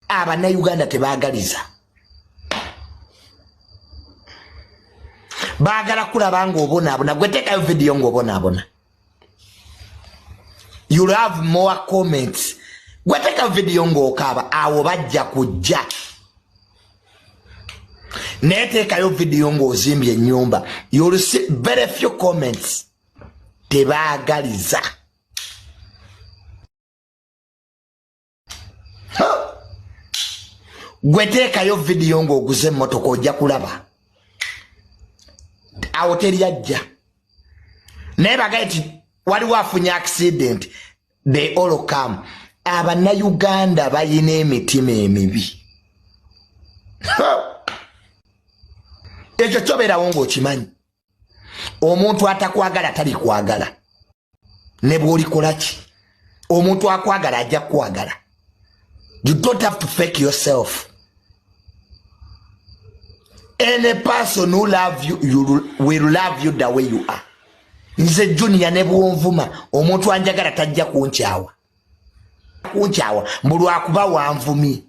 Abannayuganda tebaagaliza, baagala kulaba ng'obonaabona. Gwe teekayo vidiyo ng'obonaabona, you'll have more comments. Gwe teekayo vidiyo ng'okaaba, awo bajja kujja. Naye teekayo vidiyo ng'ozimbye ennyumba, you'll see very few comments. Tebaagaliza. Gwe teekayo vidiyo ng'oguze emmotoka, ojja kulaba awo teryajja. Naye bagaye ti waliwo afunye accident, they all come. Abannayuganda bayina emitima emibi. Ekyo kyobeerawo ng'okimanyi, omuntu atakwagala talikwagala ne bw'olikola ki. Omuntu akwagala ajja kukwagala. You don't have to fake yourself. Any person who love you, you will love you the way you are. Nze Junior, ne bwonvuma, omuntu anjagala tajja kunkyawa, kunkyawa mbu lwakuba wanvumye.